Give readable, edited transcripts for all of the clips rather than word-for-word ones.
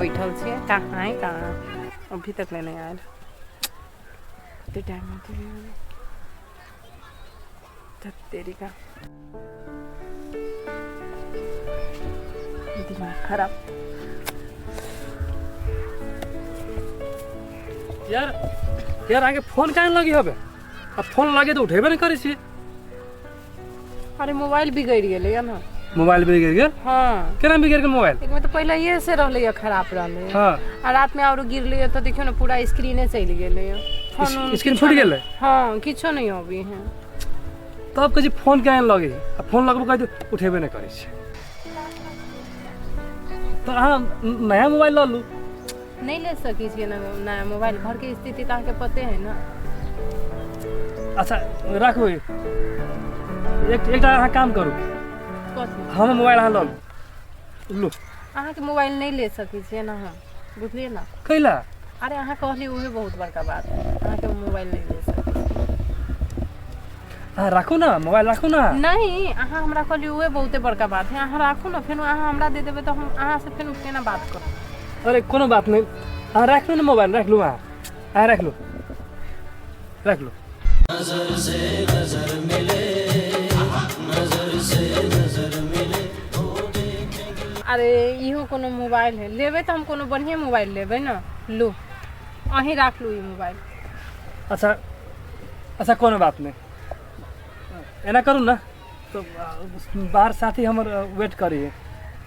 बैठल छियै। कहाँ है, कहाँ अभी तक ले नहि आयल? कते टाइम होते तेरी का दिमाग खराब। यार यार, अहाँके फोन काहे लगी हबे? आ फोन लगे तऽ उठेबे नहि करै छी। अरे, मोबाइल बिगड़ि गेलै या ना। मोबाइल बिगड़ गेल? हाँ। केना बिगड़ गेल मोबाइल? एक में तो पहले ये से रहलै या, खराब रहलै। हाँ। आ रात में आरो गिरलै तऽ देखियौ ने, पूरा स्क्रीने चलि गेलै। फोन स्क्रीन फूटि गेलै? हाँ, किछो नहि अबै है। तब कहै छी फोन काहे लगे, आ फोन लगबो कहै तऽ उठेबे नहि करै छै। तऽ अहाँ नया मोबाइल लऽ लू। नहि ले सकै छियै ने नया मोबाइल, घरके स्थिति तऽ अहाँके पते है ना। अच्छा राखू, एक एकटा अहाँ काम करू। कथी? हमर मोबाइल अहाँ लऽ लू, लू। अहाँके मोबाइल नहि ले सकै छियै ने हम, बुझलियै ना? कैला? अरे, अहाँ कहली उहे बहुत बड़का बात है। अहाँके मोबाइल नहि ले सकै छी। अहाँ राखू ने मोबाइल, राखू ने। नहीं, अहाँ हमरा कहली उहे बहुते बड़का बात है। अहाँ राखू ने, फेर अहाँ हमरा दे देबै तऽ हम अहाँ से फेर केना बात करब? अरे, कोनो बात नहि, अहाँ राखलू ने मोबाइल, राखलू अहाँ, अहाँ राखलू, राखलू। अरे, इहो कोनो मोबाइल है? लेबै तऽ हम कोनो बढ़िआँ मोबाइल लेबै ने। लू, अहीं राख लू ई मोबाइल। अच्छा अच्छा, कोनो बात नहि। एना करू ने तऽ बाहर साथी हमर वेट करी,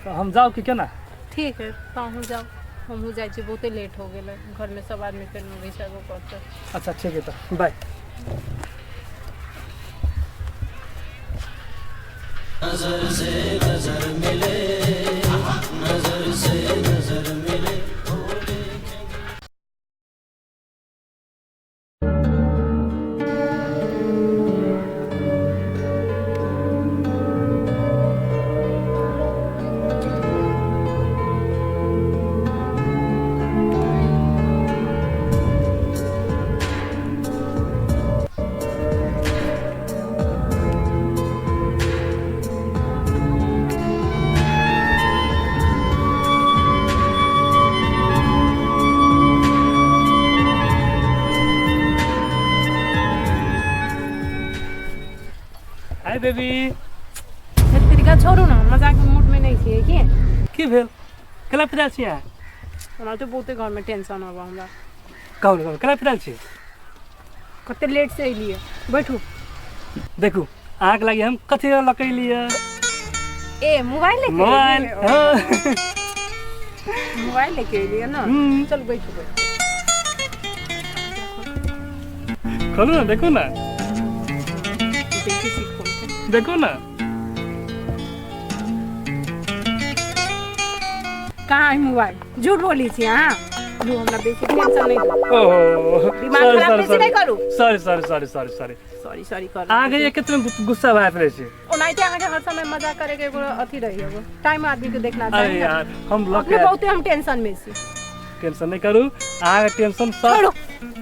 तऽ हम जाउ कि केना? ठीक है, तऽ अहूँ जाउ, हमहूँ जाइ छी। बहुते लेट हो गेलै, घरमे सब आदमी फेर घिचेबो करतै। अच्छा ठीक है, तऽ बाय। Hi baby. तरीका छोड़ू ने, मजाक मूडमे नहि छियै की? की भेल? केना फिरायल छी अहाँ? हमरा तऽ बहुते घरमे टेंशन होबऽ हमरा। कहू ने, कहू, केना फिरायल छी? कते लेट से अयलियै, बैठू। देखू, अहाँके लागि हम कथी लऽ के एलियै। ए, मोबाइल लेके मोबाइल। एलियै? हाँ। मोबाइल लेके एलियै ना? हम्म। चल, बैठू बैठू। खोलू ने, देखू ने। देखै छी खोल के। देखू ने। कहाँ है मोबाइल? झूठ बोली छी अहाँ। लू, हमरा बेसी टेंशन नहीं दू। ओहो। दिमाग खराब बेसी नहीं करू। Sorry sorry sorry sorry sorry. Sorry sorry कर। अहाँके ये कितने गुस्सा भए रहै छै? ओनाहिते अहाँके हर समय मजाक करे के एगो अथी रही, एगो टाइम आदमी के देखना अरे चाही ना। यार, हम लऽ अपने के बहुते हम टेंशन में छी। टेंशन नहीं करू, अहाँके टेंशन सब छोड़ू।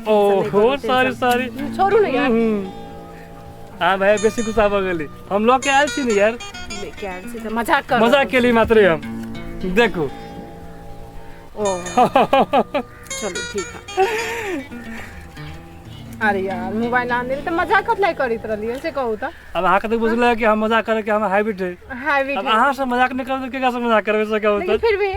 ओहो, टेंशन सॉरी नहीं। सॉरी। छोड़ू ने यार। हाँ भाई, बेसी गुस्सा भऽ गेली। हम लऽ के आयल छी ने यार। लेके आयल छी तऽ मजाक कर। मजाक केली मात्रे हम, देखू। ओ, चलू ठीक है। अरे यार, मोबाइल आन देली तऽ मजाक कतला करैत रहलियै, से कहू तऽ। अब अहाँके तऽ बुझलै कि हम मजाक करे के हमर हैबिट है। हैबिट। अब अहाँ से मजाक नहि करब तऽ केकरा से मजाक करबै, से कहू लेकिन तऽ। फिर भी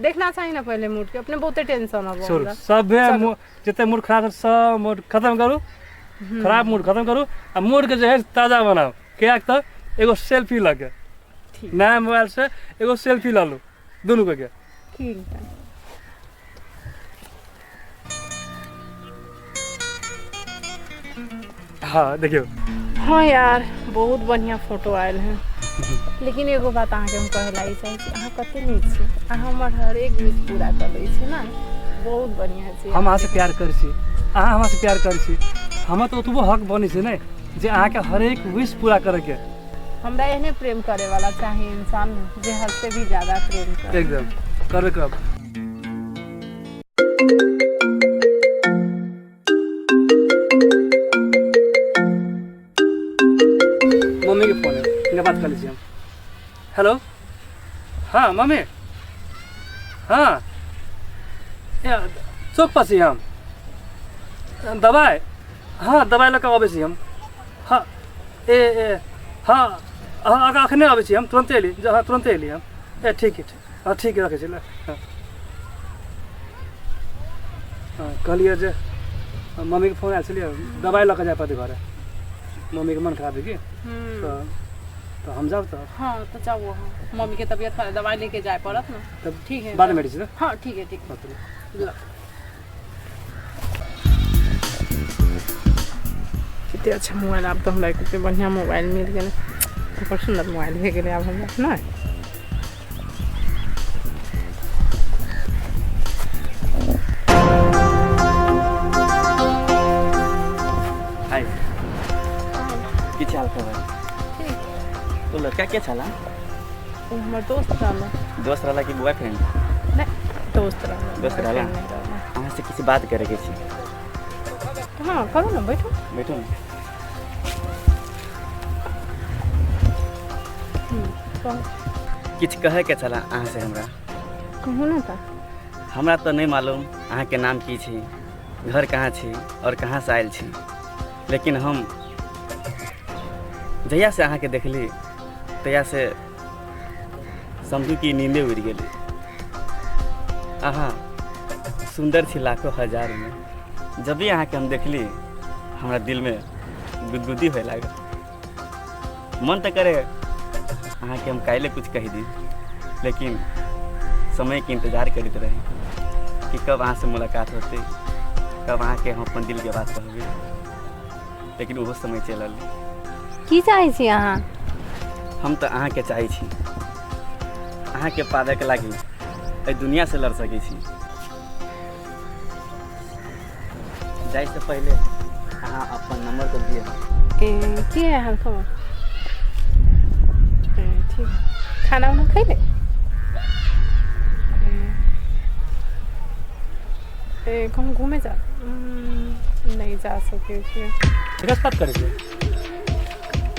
देखना चाही ना पहले मूड के। अपने बहुते टेंशन अब छोड़ू। हमरा। सभे चलू। जते मूड खराब है सब मूड खत्म करू, खराब मूड खत्म करू आ मूड के जे है ताजा बनाउ। किएक तऽ एगो सेल्फी लऽ के ठीक। नया मोबाइल से एगो सेल्फी लऽ लू दुनू के। ठीक है। हाँ, देखियौ। हाँ यार, बहुत बढ़िया फोटो आयल है। लेकिन एगो बात अहाँके हम कहै लागि चाहै छी, अहाँ कते नीक छी। अहाँ हमर हरेक विश पूरा कऽ दै छी ने, बहुत बढ़िया छी। हम अहाँसँ प्यार करै छी, अहाँ हमरासँ प्यार करै छी, हमर तऽ ओतबो हक बनै छै ने जे अहाँके हरेक विश पूरा करैके। हमरा एहने प्रेम करे वाला चाही इंसान, जे हद से भी ज्यादा प्रेम करे। एकदम करबे करब। मम्मी के फोन है, इनका बात कर लीजिए हम। हेलो, हाँ मम्मी, हाँ। ए, चौक पर छी हम। दबाइ, हँ दबाइ लऽ कऽ अबै छी हम। हँ ए ए हँ हँ अखने अबै छी हम, तुरन्ते एली, हँ तुरन्ते एली हम। ए ठीक है, ठीक, हँ ठीक है, रखै छी। हँ हँ कहलियै जे मम्मीके फोन आयल छलियै, दबाइ लऽ कऽ जाय पड़तै घरे, मम्मीके मन खराब है की, तऽ हम जाउ तऽ? हाँ तो जाओ अहाँ, मम्मी के तबियत खराब, दवाई लेके जाए पड़त ना। तब ठीक है। बादमे भेटै छी तऽ। हाँ ठीक है, ठीक है। हँ, चलू। ल कते अच्छा मोबाइल, आब तऽ हमरा कते बढ़िआँ मोबाइल मिल गेलै, बड़ सुन्दर मोबाइल भए गेलै आब हमरा नहि। हाय, की हाल खबर? ठीक। वो लड़का के छला? ओ हमर दोस्त रहल। दोस्त रहला कि बॉयफ्रेंड? नहि, दोस्त रहल। दोस्त रहला? boyfriend नहि रहल। अहाँ से किसी बात करे के छी। हाँ करू ने, बैठू। बैठू ने। कहू। किछु कहे के छला अहाँ से हमरा। कहू ने तऽ। हमरा तऽ नहीं मालूम अहाँ के नाम की छी, घर कहाँ छी और कहाँ से आयल छी, लेकिन हम जहिया से अहाँ के देखली तहिया से समझू कि नींदे उड़ि गेली। अहाँ सुंदर छी लाखों हजार में। जब भी अहाँ के हम देखली हमरा दिल में गुदगुदी होए लागल। मन तऽ करे अहाँ के हम काल्हि कुछ कहि दी, लेकिन समय के इंतजार करैत रही कि कब अहाँ से मुलाकात होतै, कब अहाँ के हम अपन दिल के बात कहबै, लेकिन ओहो समय चलि एलै। की चाहै छी अहाँ? हम तऽ अहाँके चाहै छी, अहाँके पाबैके लागि एहि दुनिया से लड़ सकै छी। जाइसँ पहिले अहाँ अपन नंबर तऽ दिअ। ए, की है हाल खबर? ए, ठीक है, खाना उना खैले? ए, ए, कहूँ घूमे जा नहीं जा सके छियै। केकरा से बात करै छियै?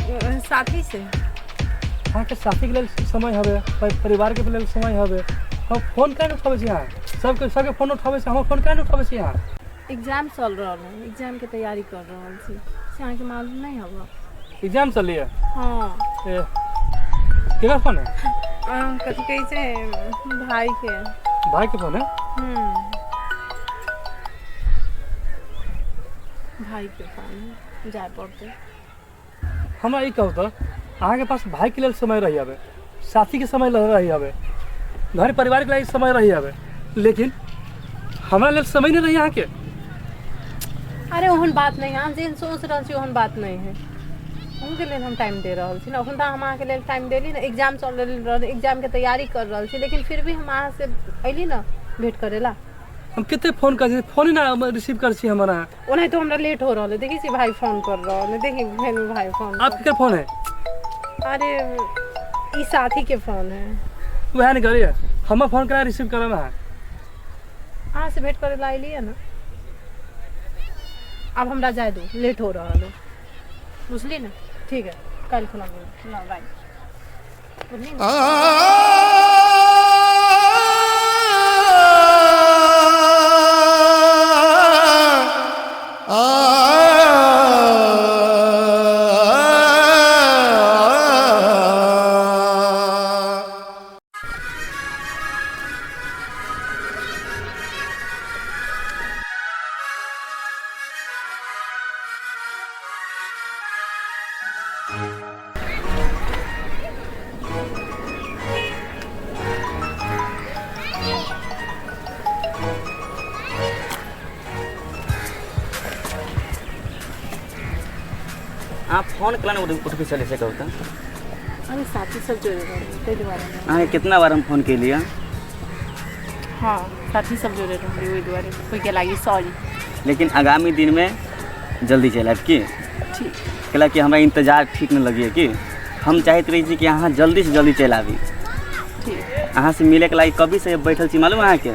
ए, साथी से। अहाँके साथीके लेल समय हवे, परिवारके लेल समय हवे, हम फोन काहे नहि उठाबै छी अहाँ? सबके सबके फोन उठाबै छी, हमर फोन काहे नहि उठाबै छी अहाँ? एग्जाम चल रहल है, एग्जाम के तैयारी कर रहल छी, से अहाँके मालूम नहीं हवा। एग्जाम चलिए? हाँ। ए, केकर फोन है? कथी कहै छै, भाई के। भाई के फोन है? भाई के फोन है, जाय पड़तै। हमरा ई कहू तऽ अहाँके पास भाईके लेल समय रही हवे, साथीके समय रही हवे, घर परिवारके लागि समय रही हवे, लेकिन हमरा लेल समय नहि रही अहाँके? अरे ओहन बात नहीं है, अहाँ जेहन सोच रहल छी ओहन बात नहीं है। अहूँके लेल हम टाइम दे रहल छी ने, अखन तऽ हम अहाँके लेल टाइम देली ने, एग्जाम चल रहल, एग्जामके तैयारी कर रहल छी, लेकिन फिर भी हम अहाँ से अयली ने भेंट करै ला। हम कते फोन करै छी, फोन ही ना रिसीव करै छी हमर अहाँ। ओनाहितो हमरा लेट हो रहल है, देखै छी भाई फोन कर रहल है, देखी फेर भाई फोन। आपके केकर फोन है? अरे ई साथी के फोन है। वएह ने करिए, हमर फोन केना रिसीव करब अहाँ? अहाँ से भेंट करे ला अयलियै ने, आब हमरा जाय दू, लेट हो रहल है, बुझली ने? ठीक है, काल्हि खुना मिलब ना, बाय, बुझली ने? अहाँ फोन केला ने उठबै छलै से कहू तऽ? अरे साथी सब जोड़े रहै ताहि दुआरे नहि। अहाँके कितना बार हम फोन केलियै? हाँ साथी सब जोड़े रहै ओहि दुआरे, ओहिके लागि सॉरी। लेकिन आगामी दिनमे जल्दी चलि आयब की? ठीक। कैला कि हमरा इंतजार ठीक नहि लगैए की, हम चाहैत रहै छी कि अहाँ जल्दीसँ जल्दी चलि आबी। ठीक। अहाँ से मिलैके लागि कभी से बैठल छी, मालूम अहाँके?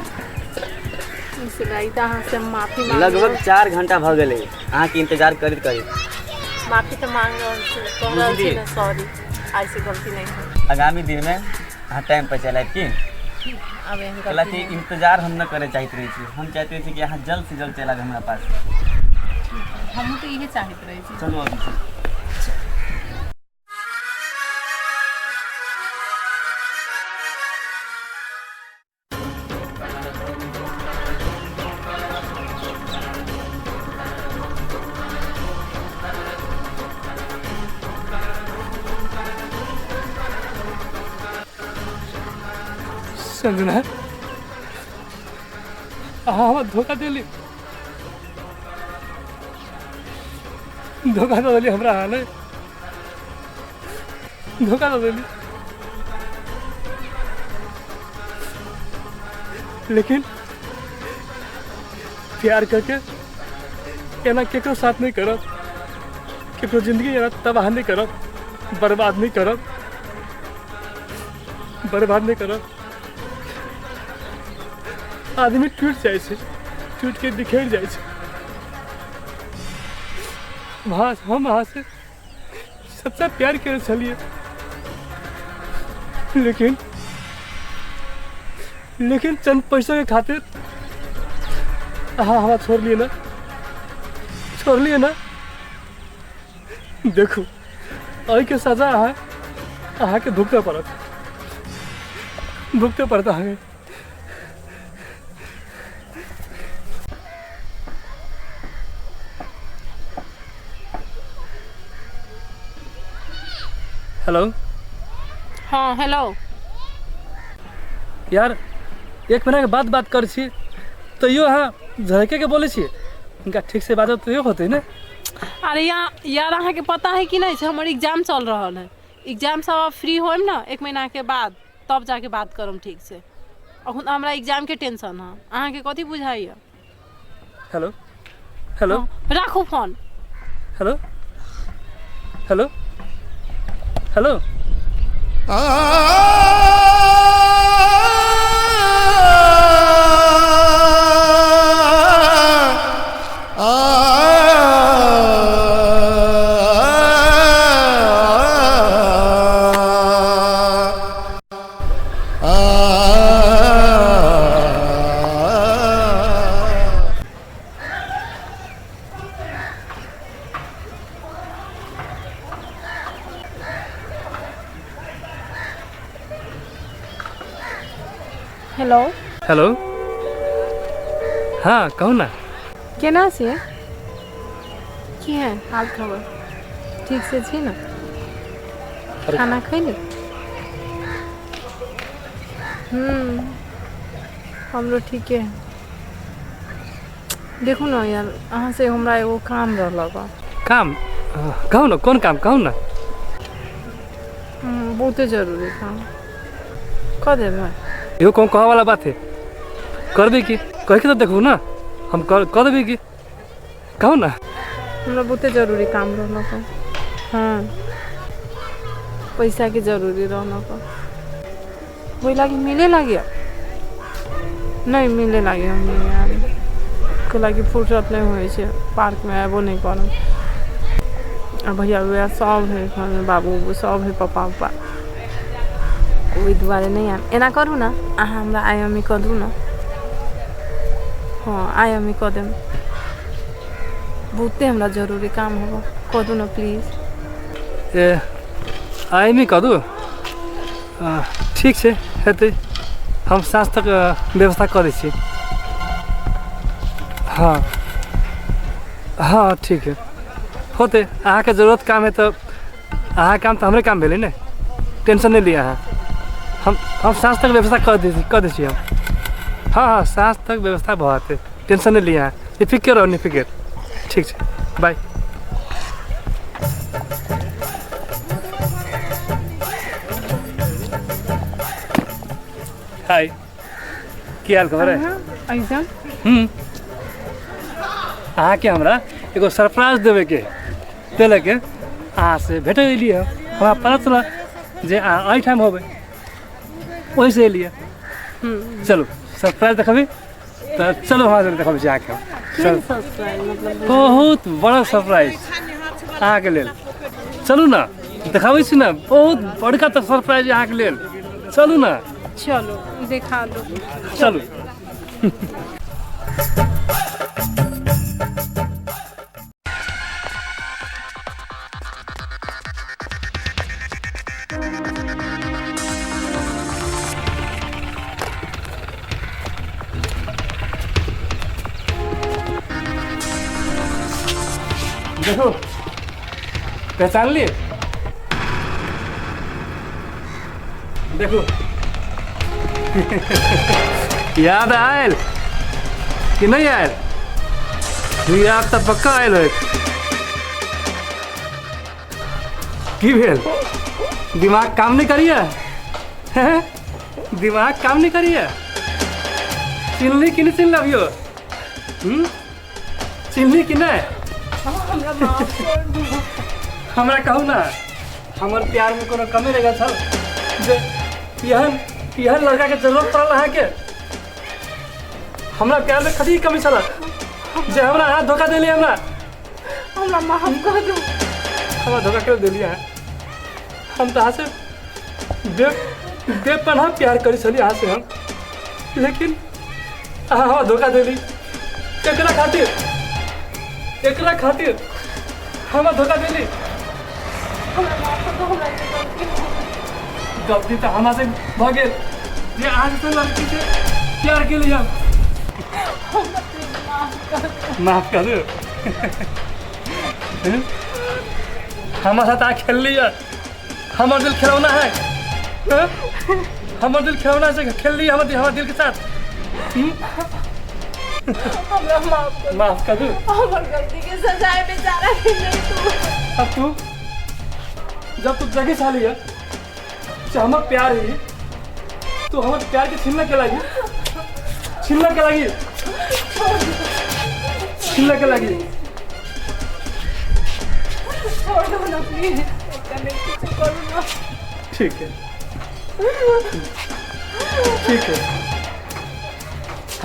से लागि तऽ अहाँ से माफी मांग, लगभग 4 घंटा भऽ गेलै अहाँके इंतजार करैत करैत। माफी तऽ मांग रहल छी, कह रहल छी ने सॉरी, आइ से गलती नहीं है। आगामी दिनमे अहाँ टाइम पर चलि आयब की? आब एहन कैला गलती कि नहि। इंतजार हम न करे चाहैत रहै छी, हम चाहैत रहै छी कि अहाँ जल्द से जल्द चलि आबी हमरा पास। हमहूँ तऽ इहे चाहैत रहै छी। चलू अबै छी। संजना, अहाँ हमरा धोखा देली, धोखा दऽ देली हमरा अहाँ, नहि धोखा दऽ देली, लेकिन प्यार करके एना केकरो साथ नहि करब, केकरो जिंदगी एना तबाह नहि करब, बर्बाद नहि करब, बर्बाद नहि करब। आदमी टूटि जाइ छै, टूटि के बिखरि जाइ छै। वहाँ हम अहाँसँ सच्चा प्यार करै छलियै, लेकिन लेकिन चंद पैसाके खातिर अहाँ हमरा छोड़लियै ने, छोड़लियै ने। देखू, एहिके सजा अहाँ अहाँके भुगतऽ पड़त, भुगतऽ पड़त अहाँके। हेलो। हँ हेलो। यार, एक महीनाके बाद बात करै छी तैयो अहाँ झड़के के बोलै छियै। हुनका ठीक से बाजब तैयो होतै ने। अरे यार, अहाँके पता है कि नहि से हमर एग्जाम चल रहल है। एग्जाम सब आब फ्री होइम ने एक महीनाके बाद, तब जाके बात करम ठीक से। अखन हमरा एग्जामके टेंशन है, अहाँके कथी बुझाइए? Hello hello. हँ, राखू phone. Hello hello hello. Hello. Hello, हाँ कहू ना। केना छियै, की है हाल खबर? ठीक से छी ने? अरे खाना खैली? हमरो ठीके है। देखू ने यार, अहाँ से हमरा एगो काम रहलक। काम? कहू ने, कोन काम, कहू ने। बहुते जरूरी काम, कऽ देबै? इहो कोन कहऽ वाला बात है? करबै की, कहि के तऽ देखू ने, हम कऽ देबै की, कहू ने। हमरा बहुते जरूरी काम रहलक। हाँ, पैसाके जरूरी रहलक, ओहि लागि मिले लागि नहि मिले लागि हम नहि आबी के लागि फुर्सत नहि होइ छै, पार्कमे अयबो नहि करब। आ भैया उैया सब है घरमे, बाबू उबू सब है, पप्पा उप्पा, ओहि दुआरे नहि आयब। एना करू ने, अहाँ हमरा आइ अम्मी कऽ दू ने। हँ, आइ अम्मी कऽ देब, बहुते हमरा जरूरी काम होबो, कऽ दू ने प्लीज। ए आइमी कऽ दू? ठीक छै, हेतै, हम साँझ तक व्यवस्था कऽ दै छी। हाँ हाँ, ठीक है, होतै। अहाँके जरूरत काम है तऽ अहाँके काम तऽ हमरे काम भेलै ने। टेंशन नहि लिअ अहाँ, हम साँझ तक व्यवस्था कऽ दै छी, कऽ दै छी हम। हाँ हाँ, साँझ तक व्यवस्था भऽ जेतै, टेंशन नहि लिअ अहाँ, निफिकिर रहू, निफिकिर। ठीक छै, बाय। हाय, की हाल खबर है? एकदम। अहाँके हमरा एगो सरप्राइज देबेके ताहि लऽ के अहाँसँ भेटै एलियै। हमरा पता चलल जे अहाँ एहिठाम होबै, ओहिसँ एलियै। चलू, सरप्राइज देखबै तऽ चलू, हमरा साथे देखबै छी अहाँके हम। केहन सरप्राइज मतलब? बहुत बड़ा सरप्राइज अहाँके लेल। चलू ने, देखाबै छी ने, बहुत बड़का तऽ सरप्राइज अहाँके लेल। चलू ने, चलो देखा दो। चलू। देखो, पहचान लिए? देखो, याद आयल कि नहीं आयल? याद तऽ पक्का आयल होयत। की भेल, दिमाग काम नहीं करिए? हैं? दिमाग काम नहीं करिए? चिन्हली कि नहीं चिन्हली अभियो? हम्म, चिन्हली कि नहीं? हमरा माफ कर दू। हमरा कहू ना, हमर प्यार में कोनो कमी रह गेल छल जे एहन एहन लड़का के जरूरत पड़ल अहाँके? हमरा प्यार में कथी कमी छल जे हमरा अहाँ धोखा देली हमरा? हमरा माफ कर दू। हमरा धोखा क्यों देली अहाँ? हम तऽ अहाँ से बे बेपनाह प्यार करी छली अहाँ से हम, लेकिन अहाँ हमरा धोखा देली। एकरा खातिर, एकरा खातिर हमरा धोखा देली। हमरा माफ कर दू, हमरा से गलती हो गेल। गलती तऽ हमरा से भऽ गेल जे अहाँ जैसन लड़की से प्यार केली हम। हमरा प्लीज माफ कर दू। माफ कर दू। हमरा साथ अहाँ खेलली है, हमर दिल खिलौना है, हैं? हमर दिल खिलौना से खेलली हमर हमर दिल के साथ। हम्म? हमरा माफ कर दू। माफ कर दू। हमर गलती के सजाए बेचारा के नहीं तू। अब तू जब तू जगह छाली है से हमर प्यार ही, तो हमर प्यार के छीनने के लागी, छीनने के लागी, छीनने के लागी। छोड़ दो ना प्लीज, एकटा नहीं किछु करू ना। ठीक है, ठीक है,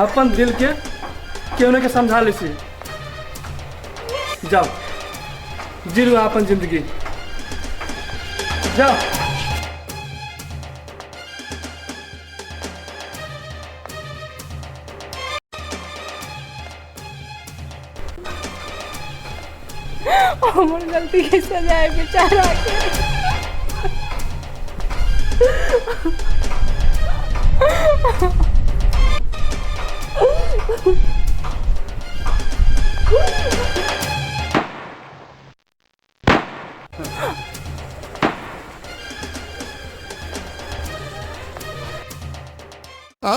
अपन दिल के केहू ने के समझा लै छी। जाओ जीरू अपन जिंदगी, जाओ। हमर गलती के सजाए बेचारा के। आ